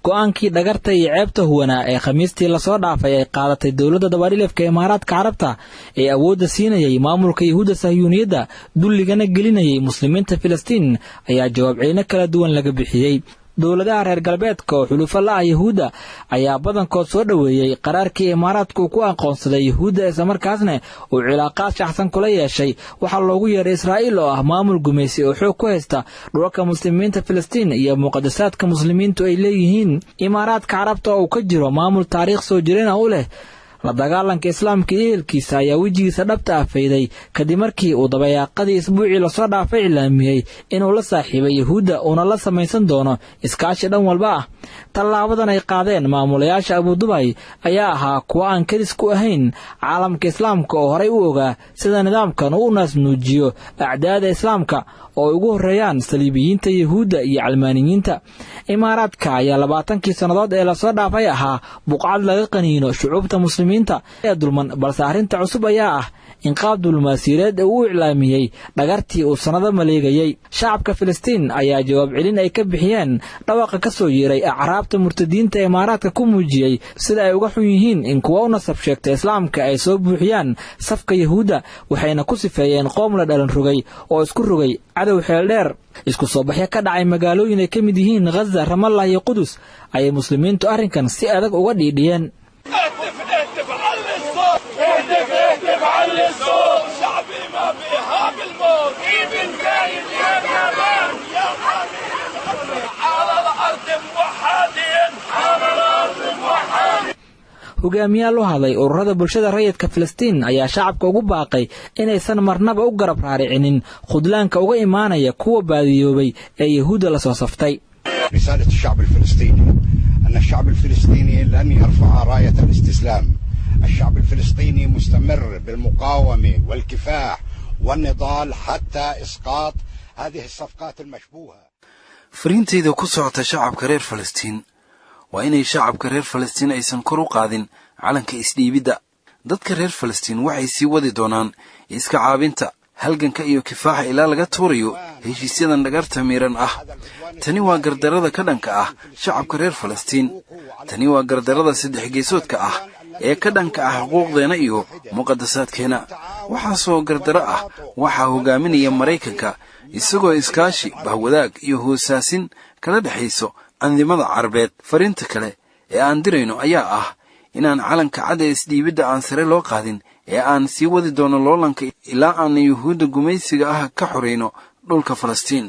Go'aankii dhagarta iyo ceebta huwanaa ee Khamiistii lasoo dhaafay ay qaadatay dowladda dabadhilifka Imaaraadka Carabta ee awoodda siinayay maamulka Yahuudda Sahyuuniyadda, dulligana gelinayay muslimiinta Filistiin, ayaa jawaab celino kala duwan laga bixiyey. Dowladaha reer galbeedka oo xulufo la ah Yahuudda ayaa badankood soo dhoweeyey qaraarkii Imaaraadka uu ku aqoonsaday Yahuudda, islamarkaasna uu cilaaqaad shaxsan kula yeeshay waxaa loogu yeedhay Israa'iil, oo ah maamul gumaysi oo xoog ku haysta dhulalka muslimiinta Filistiin iyo muqadasaadka muslimiintu ay leeyihiin. Imaaraadka Carabta oo uu ka jiro maamul taariikh soo jireen ah u leh la dagaalanka islaamka iyo ehelkiisa ayaa wejigiisa dhabta ah fayday kadib markii uu dabayaaqadii isbuucii lasoo dhaafay iclaamiyey inuu la saaxiibay Yahuudda, uuna la samaysan doono iskaashi dhan walba ah. Tallaabadan ay qaadeen maamulayaasha Abudubay ayaa ahaa kuwo aan kedis ku ahayn caalamka islaamka oo horay u ogaa sida nidaamkan uu u naasnuujiyo acdaada islaamka, oo ay ugu horreeyaan saliibiyiinta Yahuudda iyo calmaaniyiinta. Imaaraadka ayaa 20kii sannadood ee lasoo dhaafay ahaa buqcad laga qaniino shucuubta muslimiinta ee dulman, balse arrinta cusub ayaa ah in qaab diblomaasiyadeed uu u iclaamiyey dhagartii uu sannado maleegayey. Shacabka Filistiin ayaa jawaab celin ay ka bixiyeen dhawaqa ka soo yeeray acraabta murtadiinta Imaaraadka ku muujiyey sida ay uga xun yihiin in kuwa u nasab sheegta islaamka ay soo buuxiyaan safka Yahuudda, waxayna ku sifeeyeen qoom la dhalan rogay oo isku rogay cadow xeeldheer. Isku soo baxyo ka dhacay magaalooyin ay ka mid yihiin Ghaza, Ramallah iyo Qudus ayay muslimiintu arrinkan si adag uga dhiidhiyeen. اهتف اهتف علي الصوت، اهتف اهتف علي الصوت، شعبي ما بيهاب الموت، ابن زايد يا جبان يا على الارض موحدين، على الارض موحدين. Hogaamiyaal u hadlay ururada bulshada rayidka Filistiin ayaa shacabka ugu baaqay inaysan marnaba u garab raaricinin khudlaanka uga imaanaya kuwa baadiyoobay ee Yahuudda la soo saftay. رسالة الشعب الفلسطيني أن الشعب الفلسطيني لن يرفع راية الاستسلام. الشعب الفلسطيني مستمر بالمقاومة والكفاح والنضال حتى إسقاط هذه الصفقات المشبوهة. Fariintayda ku socota shacabka reer Falastiin waa inay shacabka reer Falastiin aysan kor u qaadin calanka isdhiibidda. Dadka reer Falastiin waxay sii wadi doonaan iska caabinta, halganka iyo kifaaxa ilaa laga tuurayo heshiisyadan dhagarta miiran ah. Tani waa gardarrada ka dhanka ah shacabka reer Falastiin. Tani waa gardarrada saddex geesoodka ah ee ka dhanka ah xuquuqdeena iyo muqadasaadkeena. Waxaasoo gardarro ah waxaa hogaaminaya Maraykanka, isagoo iskaashi, bahwadaag iyo hoosaasin kala dhexayso andimada Carabeed. Fariinta kale ee aan dirayno ayaa ah inaan calanka cad ee isdhiibidda aan sare loo qaadin ee aan sii wadi doono loolanka ilaa aan Yuhuudda gumaysiga ah ka xorayno dhulka Falastiin.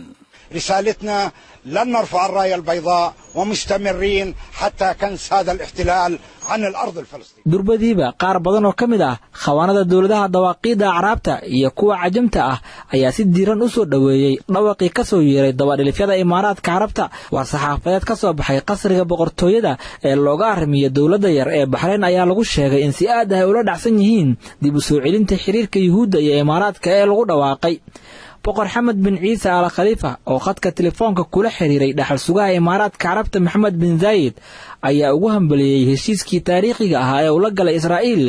رسالتنا لن نرفع الراية البيضاء ومستمرين حتى كنس هذا الاحتلال عن الأرض الفلسطينية. Durbadiiba qaar badan oo ka mid ah khawaanada dowladaha dawaaqiidda Acraabta iyo kuwa cajamta ah ayaa si diiran u soo dhoweeyey dhawaqii ka soo yeeray dabadhilifyada Imaaraadka Carabta. War saxaafadeed ka soo baxay qasriga boqortooyada ee looga arrimiyo dowladda yar ee Baxrayn ayaa lagu sheegay in si aad ah ay ula dhacsan yihiin dib u soo celinta xiriirka Yuhuudda iyo Imaaraadka ee lagu dhawaaqay. Boqor Xamed bin Ciise Al Khaliifa oo khadka telefoonka kula xiriiray dhaxal sugaha Imaaraadka Carabta Maxamed bin Zaayid ayaa ugu hambaliyey heshiiskii taariikhiga ahaa ee ula galay Israa'iil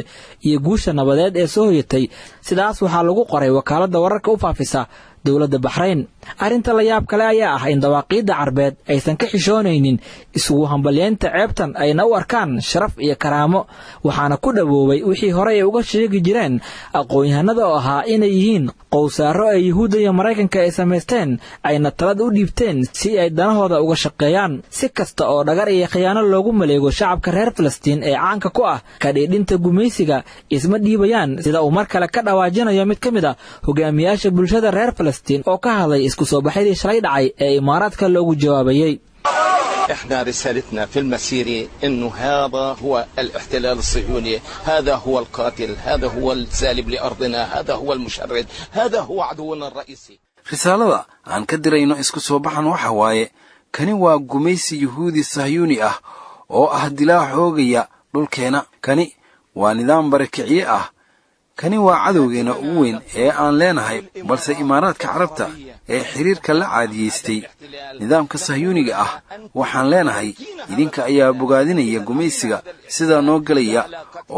iyo guusha nabadeed ee soo hoyatay. Sidaas waxaa lagu qoray wakaaladda wararka u faafisa dowladda Baxrayn. Arrinta la yaab kale ayaa ah in dawaaqiidda Carbeed aysan ka xishoonaynin isugu hambalyeynta ceebtan, ayna u arkaan sharaf iyo karaamo, waxaana ku dhowoobay wixii horey ay uga sheegi jireen aqoon-yahanada oo ahaa inay yihiin qowsaaro ay Yuhuudda iyo Maraykanka ay samaysteen, ayna talada u dhiibteen si ay danahooda uga shaqeeyaan. Si kasta oo dhagar iyo khiyaano loogu maleego shacabka reer Falastiin ee caanka ku ah kadhiidhinta gumaysiga, isma dhiibayaan, sida uu mar kale ka dhawaajinayo mid ka mid ah hogaamiyaasha bulshada reer Falastiin oo ka hadlay isku soo baxyadii shalay dhacay ee Imaaraadka loogu jawaabayey. احنا رسالتنا في المسيرة انه هذا هو الاحتلال الصهيوني، هذا هو القاتل، هذا هو السالب لارضنا، هذا هو المشرد، هذا هو عدونا الرئيسي. Risaalada aan ka dirayno isku soo baxan waxa waaye: kani waa gumaysi Yuhuudi Sahyuuni ah oo ah dilaa xoogaya dhulkeena. Kani waa nidaam barakiciye ah. Kani waa cadowgeena ugu weyn ee aan leenahay. Balse Imaaraadka Carabta ee xiriirka la caadiyeystay nidaamka Sahyuuniga ah, waxaan leenahay: idinka ayaa bogaadinaya gumaysiga sidaa noo gelaya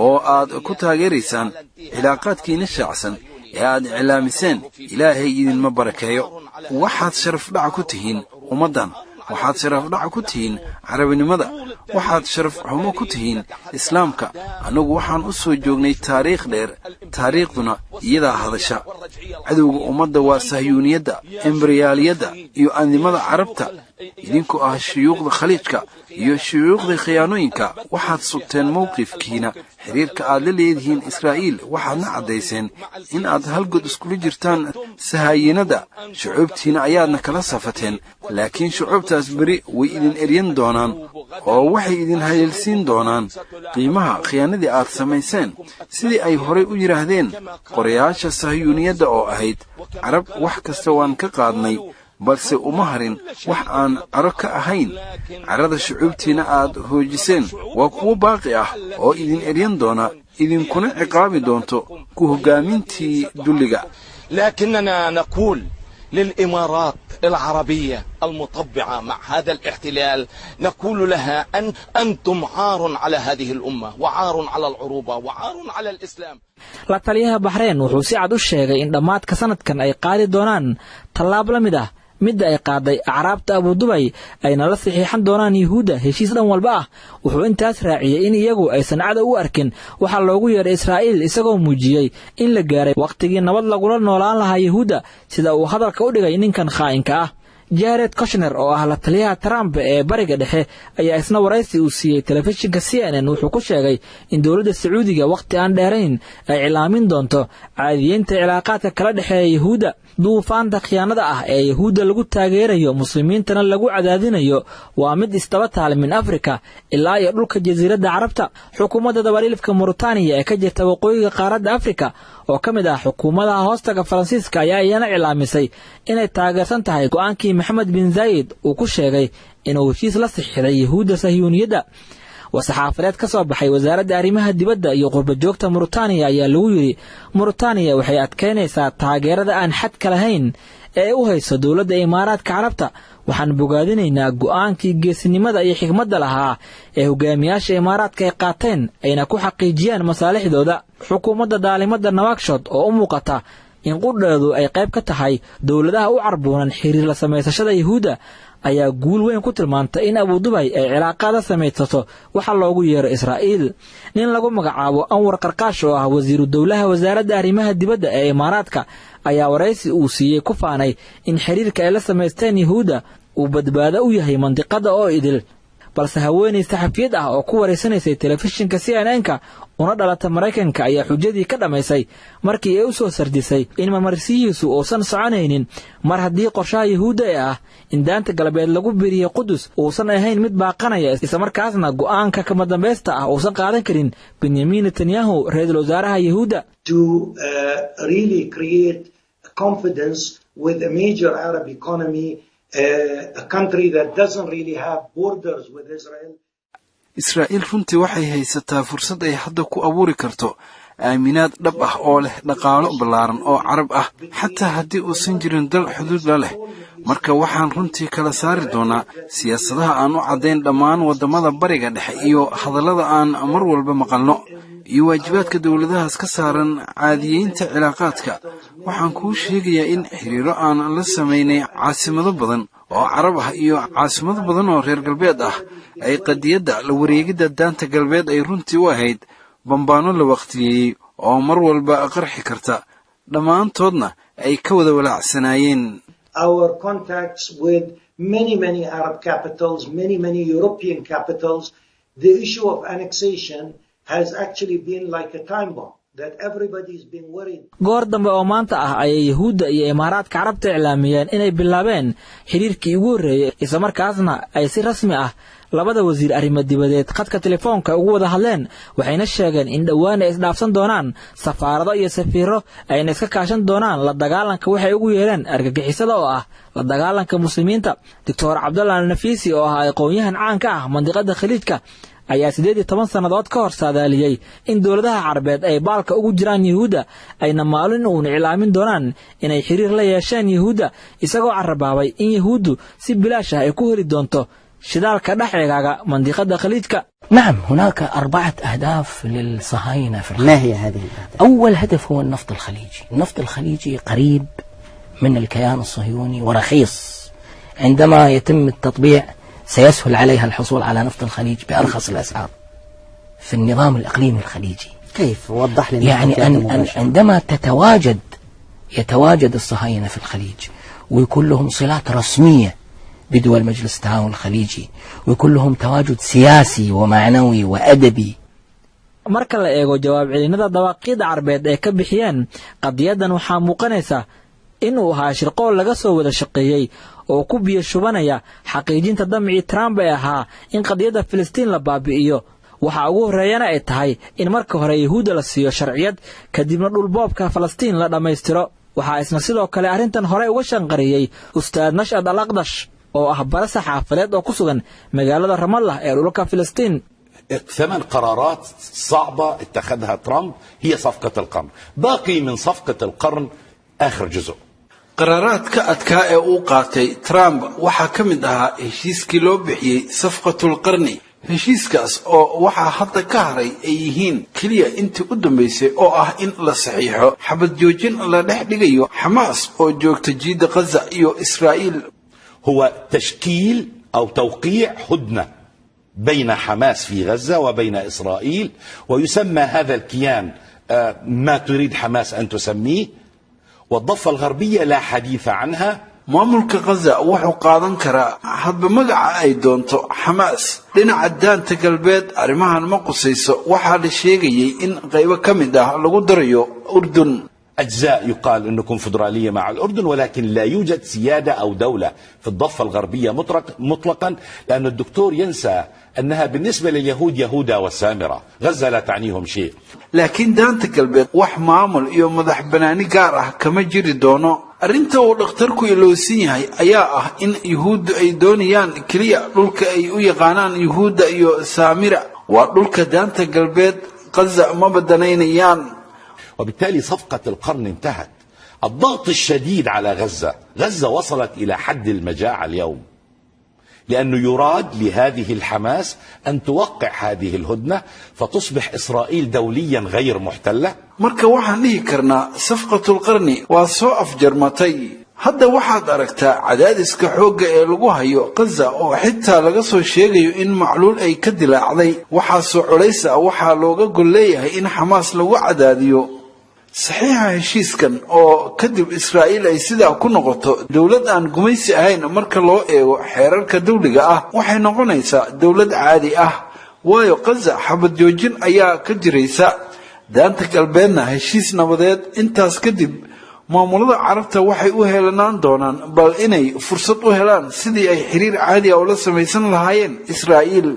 oo aad ku taageeraysaan cilaaqaadkiina shaacsan ee aad iclaamiseen. Ilaahay idinma barakeeyo. Waxaad sharafdhac ku tihiin ummaddan, waxaad sharafdhac ku tihiin Carabinimada, waxaad sharaf xumo ku tihiin Islaamka. Annagu waxaan u soo joognay taariikh dheer, taariikhduna iyadaa hadasha. Cadowga ummadda waa Sahyuuniyadda, embriyaaliyadda iyo andimada Carabta. Idinkoo ah shuyuukhda Khaliijka iyo shuyuukhda khiyaanooyinka, waxaad sugteen mowqifkiina xiriirka aad la leedihiin Israa'iil, waxaadna caddayseen in aad halgod iskula jirtaan sahaayinada. Shucuubtiina ayaadna kala safateen, laakiin shucuubtaas beri way idin eryan doonaan oo waxay idin haleelsiin doonaan qiimaha khiyaanadii aad samayseen, sidii ay horay u yidhaahdeen qorayaasha Sahyuuniyadda oo ahayd: "Carab wax kasta waan ka qaadnay, balse uma harin wax aan caro ka ahayn." Carada shucuubtiina aad hoojiseen waa kuwo baaqi ah oo idin eryan doona, idinkuna ciqaabi doonto ku hoggaamintii dulliga. لكننا نقول للإمارات العربية المطبعة مع هذا الاحتلال، نقول لها أن أنتم عار على هذه الأمة وعار على العروبة وعار على الإسلام. La taliyaha Baxreen wuxuu si cad u sheegay in dhammaadka sanadkan ay qaadi doonaan tallaab la mid ah midda ay qaaday Acraabta Abudubay, ayna la saxiixan doonaan Yuhuudda heshiis dhan walba ah. Wuxuu intaas raaciyey in iyagu aysan cadow u arkin waxaa loogu yeedhay Israa'iil, isagoo muujiyey in la gaaray wakhtigii nabad lagula noolaan lahaa Yuhuudda, sida uu hadalka u dhigay ninkan khaa'inka ah. Jared Kushner oo ah la taliyaha Trump ee Bariga Dhexe ayaa isna waraysi uu siiyey telefishinka CNN wuxuu ku sheegay in dowladda Sacuudiga wakhti aan dheerayn ay iclaamin doonto caadiyeynta cilaaqaadka kala dhexeeya Yahuudda. Duufaanta khiyaanada ah ee Yahuudda lagu taageerayo, Muslimiintana lagu cadaadinayo, waa mid isdaba taal min Afrika ilaa iyo dhulka Jasiiradda Carabta. Xukuumadda dabadhilifka Muritaaniya ee ka jirta waqooyiga qaaradda Afrika, oo ka mid ah xukuumadaha hoostaga Faransiiska, ayaa iyana iclaamisay inay taageersan tahay go'aankii Maxamed bin Zaayid uu ku sheegay inuu heshiis la saxiixday Yahuudda Sahyuuniyadda. War-saxaafadeed ka soo baxay wasaaradda arrimaha dibadda iyo qurba joogta Muritaaniya ayaa lagu yidhi: Muritaaniya waxay adkaynaysaa taageerada aan xadka lahayn ee u hayso dowladda Imaaraadka Carabta. Waxaan bogaadinaynaa go'aankii geesinimada iyo xikmadda lahaa ee hogaamiyaasha Imaaraadka ay qaateen, ayna ku xaqiijiyaan masaalixdooda. Xukuumadda daalimada Nawakshod, oo u muuqata in qudheedu ay qayb ka tahay dowladaha u carbuunan xiriir la samaysashada Yahuudda, ayaa guul weyn ku tilmaantay in Abudubay ay cilaaqaad la samaysato waxa loogu yeero Israa'iil. Nin lagu magacaabo Anwar Qarqaash, oo ah wasiiru dowlaha wasaaradda arrimaha dibadda ee Imaaraadka, ayaa waraysi uu siiyey ku faanay in xiriirka ay la samaysteen Yahuudda uu badbaado u yahay mandiqada oo idil. Balse haweenay saxafiyad ah oo ku wareysanaysay telefishinka CNN-ka, una dhalata Maraykanka, ayaa xujadii ka dhammaysay markii ay u soo sardisay in mamarsiyihiisu uusan soconaynin mar haddii qorshaha Yahuudda ee ah in Daanta Galbeed lagu biriyey Qudus uusan ahayn mid baaqanaya, islamarkaasna go'aanka kama dambaysta ah uusan qaadan karin Benyamin Netanyahu, ra-iisul wasaaraha Yahuudda. To really create confidence with a major Arab economy, a country that doesn't really have borders with Israel. Israa'iil runtii waxay haysataa fursad ay hadda ku abuuri karto aaminaad dhab ah oo leh dhaqaalo ballaaran oo Carab ah, xataa haddii uusan jirin dal xuduud la leh. Marka waxaan runtii kala saari doonaa siyaasadaha aan u caddayn dhammaan waddamada Bariga Dhexe iyo hadallada aan mar walba maqalno iyo waajibaadka dowladahaas ka saaran caadiyeynta cilaaqaadka. Waxaan kuu sheegayaa in xiriiro aan la samaynay caasimado badan oo Carab ah iyo caasimado badan oo reer galbeed ah ay qadiyadda la wareegidda Daanta Galbeed ay runtii u ahayd bambaano la waqtiyeeyey oo mar walba qarxi karta, dhammaantoodna ay ka wada walaacsanaayeen. Our contacts with many, many Arab capitals, many, many European capitals, the issue of annexation has actually been like a time bomb that everybody's been worried. Goor dambe oo maanta ah ayay Yahuudda iyo Imaaraadka Carabta iclaamiyeen inay bilaabeen xidhiirkii ugu horreeyey, islamarkaasna ay si rasmi ah labada wasiir arrimo dibadeed khadka telefoonka ugu wada hadleen. Waxayna sheegeen in dhowaan ay isdhaafsan doonaan safaarado iyo safiiro, ayna iska kaashan doonaan la dagaalanka waxay ugu yeereen argagixisada, oo ah la dagaalanka Muslimiinta. Doctor Cabdalla Al Nafiisi, oo ah aqoon-yahan caan ka ah mandiqada Khaliijka, ayaa 18 sannadood ka hor saadaaliyey in dowladaha Carabeed ay baalka ugu jiraan Yuhuudda, ayna maalin uun iclaamin doonaan inay xiriir la yeesheen Yuhuudda, isagoo carabaabay in Yahuuddu si bilaash ah ay ku heli doonto shidaalka dhex eegaaga mandiqada Khaliijka. نعم، هناك أربعة أهداف للصهاينة في الخليج. ما هي هذه الأهداف؟ أول هدف هو النفط الخليجي. النفط الخليجي قريب من الكيان الصهيوني ورخيص. عندما يتم التطبيع سيسهل عليها الحصول على نفط الخليج بأرخص الأسعار في النظام الإقليمي الخليجي. كيف؟ وضح لنا. يعني أن عندما يتواجد الصهاينة في الخليج ويكون لهم صلات رسمية بدول مجلس التعاون الخليجي ويكون لهم تواجد سياسي ومعنوي وأدبي. Marka la eego jawaab celinada dawaaqiidda Carbeed ee ka bixiyeen qadiyadan, waxaa muuqanaysa in uu ahaa shirqool laga soo wada shaqeeyey oo ku biyo shubanaya xaqiijinta damcii Trump ee ahaa in qadiyadda Filistiin la baabi'iyo. Waxaa ugu horreeyana ay tahay in marka hore Yuhuudda la siiyo sharciyad, kadibna dhulboobka Falastiin la dhammaystiro. Waxaa isna sidoo kale arrintan horey uga shanqariyey Ustaad Nashad Al Aqdash oo ah bare saxaafadeed oo ku sugan magaalada Ramallah ee dhulka Filistiin. ثمان قرارات صعبة اتخذها ترامب هي صفقة القرن. باقي من صفقة القرن آخر جزء. Qaraaraadka adkaa ee uu qaatay Trump waxaa ka mid ahaa heshiiskii loo bixiyey safqatul qarni, heshiiskaas oo waxaa hadda ka haray ay yihiin keliya intii u dambaysay oo ah in la saxiixo xabad joojin la dhex dhigayo Xamaas oo joogta jiidda Ghaza iyo Israa'iil. هو تشكيل أو توقيع هدنة بين حماس في غزة وبين إسرائيل، ويسمى هذا الكيان ما تريد حماس أن تسميه، والضفة الغربية لا حديث عنها. Maamulka Ghaza wuxuu qaadan karaa hadba magaca ay doonto Xamaas. Dhinaca Daanta Galbeed arrimahan ma qusayso. Waxaa la sheegayay in qaybo ka mid ah lagu darayo Urdun. أجزاء يقال أنه كونفدرالية مع الأردن، ولكن لا يوجد سيادة أو دولة في الضفة الغربية مطلقا، لأن الدكتور ينسى أنها بالنسبة لليهود يهودا والسامرة، غزة لا تعنيهم شيء. Laakiin Daanta Galbeed wax maamul iyo madax banaani gaar ah kama jiri doono. Arrinta uu dhakhtarku ilowsan yahay ayaa ah in Yuhuuddu ay doonayaan keliya dhulka ay u yaqaanaan Yuhuudda iyo Saamira, waa dhulka Daanta Galbeed. Ghaza ma badanaynayaan. وبالتالي صفقة القرن انتهت. الضغط الشديد على غزة، غزة وصلت إلى حد المجاعة اليوم، لأنه يراد لهذه الحماس أن توقع هذه الهدنة فتصبح إسرائيل دوليا غير محتلة. Marka waxaan dhihi karnaa safqatul qarni waa soo afjarmatay. Hadda waxaad aragtaa cadaadiska xoogga ee lagu hayo Ghaza oo xitaa laga soo sheegayo in macluul ay ka dilaacday. Waxaasoo culays ah waxaa looga gol leeyahay in Xamaas lagu cadaadiyo saxiixa heshiiskan oo kadib Israa'iil ay sidaa ku noqoto dowlad aan gumaysi ahayn. Marka loo eego xeerarka dawliga ah, waxay noqonaysaa dowlad caadi ah, waayo Ghaza xabad joojin ayaa ka jiraysa, Daanta Galbeedna heshiis nabadeed. Intaas kadib maamulada Carabta waxay u heelanaan doonaan bal inay fursad u helaan sidii ay xiriir caadi ah ula samaysan lahaayeen Israa'iil.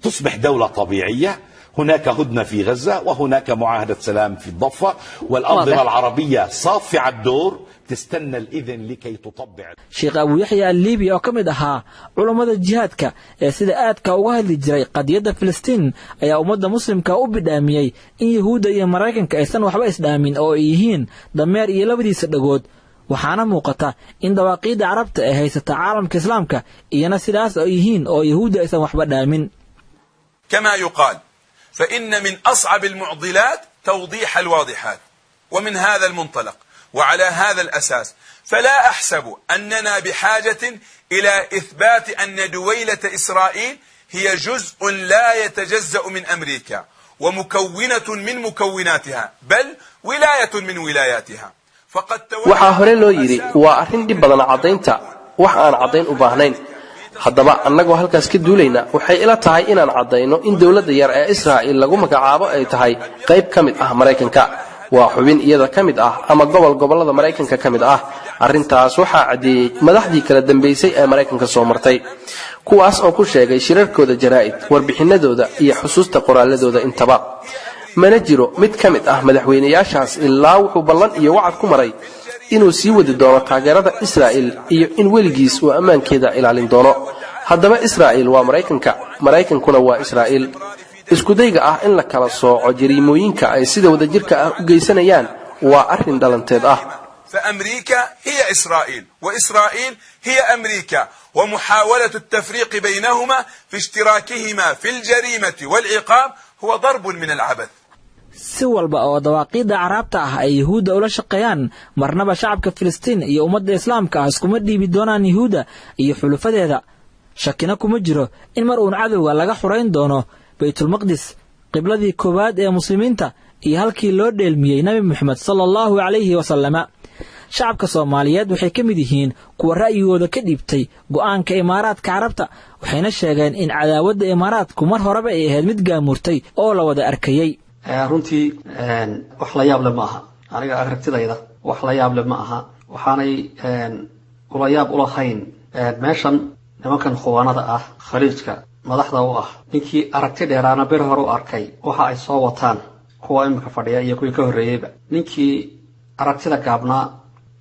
تصبح دولة طبيعية. هناك هدنة في غزة وهناك معاهدة سلام في الضفة، والأنظمة العربية صافعة الدور تستنى الإذن لكي تطبع. Sheekh Abu Yaxya Alliibi oo ka mid ahaa culammada jihaadka ee sida aadka uga hadli jiray qadiyadda Filistiin ayaa ummadda muslimka u bidhaamiyey in Yuhuudda iyo Maraykanka aysan waxba isdhaamin oo ay yihiin dameer iyo labadiisa dhagood. Waxaana muuqata in dawaaqiidda Carabta ee haysata caalamka islaamka iyana sidaas ay yihiin oo Yuhuudda aysan waxba dhaamin. كما يقال، فإن من أصعب المعضلات توضيح الواضحات. ومن هذا المنطلق وعلى هذا الأساس، فلا أحسب أننا بحاجة إلى إثبات أن دويلة إسرائيل هي جزء لا يتجزأ من أمريكا ومكونة من مكوناتها، بل ولاية من ولاياتها. فقد Waxaa hore loo yidhi waa arrin dhib badan caddaynta wax aan caddayn u baahnayn. Haddaba annagoo halkaas ka duulayna, waxay ila tahay inaan caddayno in dowladda yar ee Israa'iil lagu magacaabo ay tahay qayb ka mid ah Maraykanka, waa xubin iyada ka mid ah ama gobol gobollada Maraykanka ka mid ah. Arrintaas waxaa caddeeyey madaxdii kala dambaysay ee Maraykanka soo martay, kuwaas oo ku sheegay shirarkooda jaraa'id, warbixinadooda iyo xusuusta qoraalladooda intaba. Mana jiro mid ka mid ah madaxweynayaashaas ilaa wuxuu ballan iyo wacad ku maray inuu sii wadi doono taageerada Israa'iil iyo in weligiis uu ammaankeeda ilaalin doono. Haddaba Israa'iil waa Maraykanka, Maraykankuna waa Israa'iil. Iskudayga ah in la kala sooco jariimooyinka ay sida wadajirka ah u geysanayaan waa arrin dhalanteed ah. فأمريكا هي إسرائيل وإسرائيل هي أمريكا، ومحاولة التفريق بينهما في اشتراكهما في الجريمة والعقاب هو ضرب من العبث. Si walba oo dawaaqiidda Caraabta ah ay Yuhuudda ula shaqeeyaan, marnaba shacabka Filistiin iyo ummadda islaamka ah iskuma dhiibi doonaan Yuhuudda iyo xulufadeeda. Shakina kuma jiro in mar uun cadowga laga xurayn doono Baytulmaqdis, qibladii koowaad ee muslimiinta iyo halkii loo dheelmiyey Nabi Moxamed sala allahu calayhi wasalama. Shacabka Soomaaliyeed waxay ka mid yihiin kuwa ra'yigooda ka dhiibtay go'aanka Imaaraadka Carabta, waxayna sheegeen in cadaawadda Imaaraadku mar horeba ay ahayd mid gaamurtay oo la wada arkayey. Runtii wax la yaab leh ma aha. Aniga aragtidayda wax la yaab leh ma aha. Waxaanay ula yaab ulahayn meeshan nimankan khuwaanada ah, Khaliijka madaxda u ah, ninkii aragti dheeraana bir hore u arkay waxa ay soo wataan kuwa imika fadhiya iyo kuwii ka horreeyeyba. Ninkii aragtida gaabnaa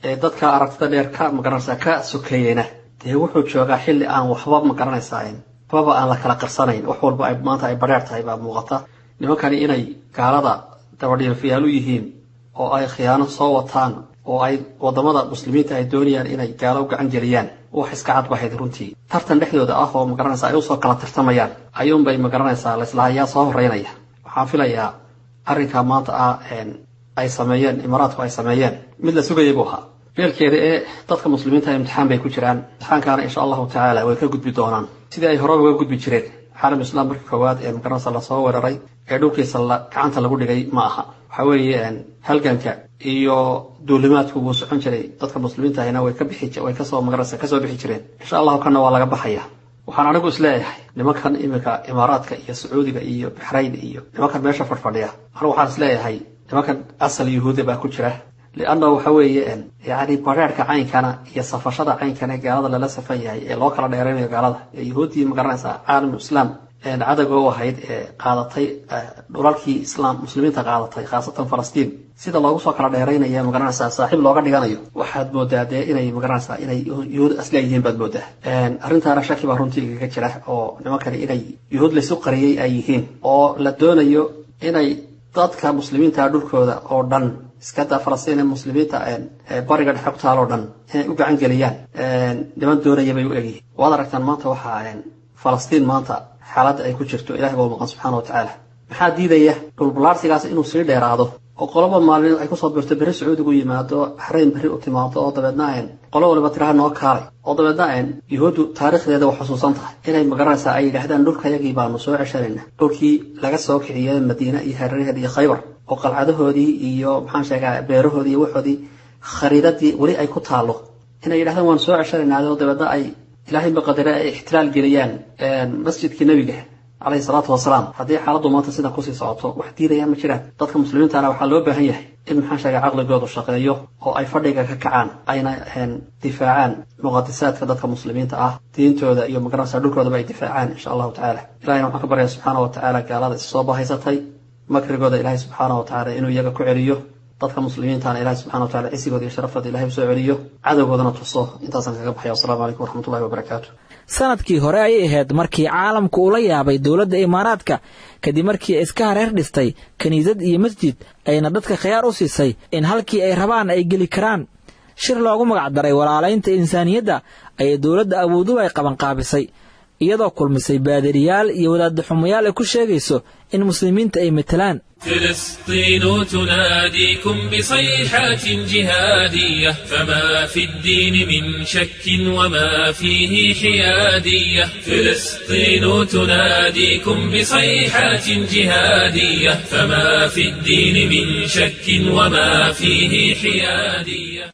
ee dadka aragtida dheer ka magaranaysaa ka sokeeyeyna, dee wuxuu joogaa xilli aan waxba magaranaysaa, waxbaba aan la kala qarsanayn, wax walba ay maanta ay badheer tahay baa muuqata. Nimankani inay gaalada dabadhiilfayaal u yihiin oo ay khiyaano soo wataan oo ay wadamada muslimiinta ay doonayaan inay gaalo u gacan geliyaan, wax iska cad bahayd runtii. Tartan dhexdooda ah oo magaranaysaa ay usoo kala tartamayaan ayuunbay magaranaysaa laislahayaa soo horeynaya. Waxaan filayaa arrinkaa maanta ah ay sameeyeen Imaaraadku ay sameeyeen mid la sugayay buu ahaa beelkeeda ee dadka muslimiinta imtixaan bay ku jiraan. Imtixaankaana insha allahu tacaala way ka gudbi doonaan sidii ay horeba uga gudbi jireen. Caalam islaam markii koowaad ee magaranaysa lasoo weeraray ee dhulkiisa gacanta lagu dhigay ma aha. Waxa weeye halganka iyo duulimaadku wuu socon jiray, dadka muslimiinta ahina way ka bixi, way kasoo magaranaysa kasoo bixi jireen. Insha allahu kana waa laga baxaya. Waxaan anigu isleeyahay nimankan iminka Imaaraadka iyo Sacuudiga iyo Baxrayn iyo nimankan meesha fadhfadhiya, anigu waxaan isleeyahay nimankan asal yuhuuda baa ku jira, lianna waxa weeye yacni bareerka caynkana iyo safashada caynkana gaalada lala safan yahay ee loo kala dheeraynayo gaalada ee yuhuuddii magaranaysaa caalam islaam cadowga u ahayd ee qaadatay dhulalkii islaam muslimiinta qaadatay, khaasatan Falastiin, sida loogu soo kala dheeraynaya magaranaysaa saaxiib looga dhiganayo, waxaad moodaa dee inay magaranaysaa inay yuhuud asla yihiin baad moodaa. Arrintaana shaki baa runtii igaga jira oo nimankani inay yuhuud laysu qariyey ay yihiin oo la doonayo inay dadka muslimiinta dhulkooda oo dhan, iskadaa Falastiin ee muslimiinta bariga dhexe ku taal oo dhan, inay u gacan geliyaan niman doonaya bay u egyihiin. Waad aragtaan maanta waxaa Falastiin maanta xaaladda ay ku jirto. Ilahay baa maqan subxaana wa tacaala. Maxaa diidaya dhulbalaarsigaas inuu sii dheeraado oo qoloba maalin ay kusoo birto, berri Sacuudigu yimaado, Baxrayn berri u timaado, oo dabeedna qolo waliba tiraha noo kaalay, oo dabeedna yuhuuddu taariikhdeeda wax xusuusan tahay inay magaranaysaa ay yidhaahdaan dhulkayagii baanu soo ceshanayna, dhulkii laga soo kiciyey Madiine iyo hareeraheeda iyo Khaybar oo qalcadahoodii iyo maxaan sheegaa beerahoodii iyo waxoodii khariidadii weli ay ku taallo, inay yidhahdaan waan soo ceshanaynaa, oo dabeedna ay ilaahay maqadare ay ixtilaal geliyaan masjidkii Nabiga calayhi salaatu wasalaam. Haddii xaaladdu maanta sidan kusii socoto, wax diidayaan ma jiraan. Dadka muslimiintana waxaa loo baahan yahay in maxaan sheegay caqligoodu shaqeeyo oo ay fadhiga ka kacaan, ayna difaacaan muqadisaadka dadka muslimiinta ah, diintooda iyo magaranaysa dhulkoodaba ay difaacaan insha allahu tacaala. Ilahayna waxaan ka baryaa subxaana wa tacaala gaalada is soo bahaysatay makrigooda Ilahay subxaana wa tacaala inuu iyaga ku celiyo, dadka muslimiintana Ilahay subxana wa tacala cisigooda iyo sharaftooda Ilahay usoo celiyo, cadowgoodana tuso. Intaasaan kaga baxaya. Wasalaamu calaykum waraxmatullahi wabarakaatu. Sanadkii hore ayay ahayd markii caalamku ula yaabay dowladda Imaaraadka kadib markii ay iska hareer dhistay kiniisad iyo masjid, ayna dadka khiyaar u siisay in halkii ay rabaan ay geli karaan. Shir loogu magacdaray walaalaynta insaaniyadda ayay dowladda Abuudubay qabanqaabisay, iyadoo kulmisay baadiriyaal iyo wadaaddaxumayaal ay ku sheegayso in muslimiinta ay matelaan. فلسطين تناديكم بصيحات جهادية، فما في الدين من شك وما فيه حيادية. فلسطين تناديكم بصيحات جهادية، فما في الدين من شك وما فيه حيادية.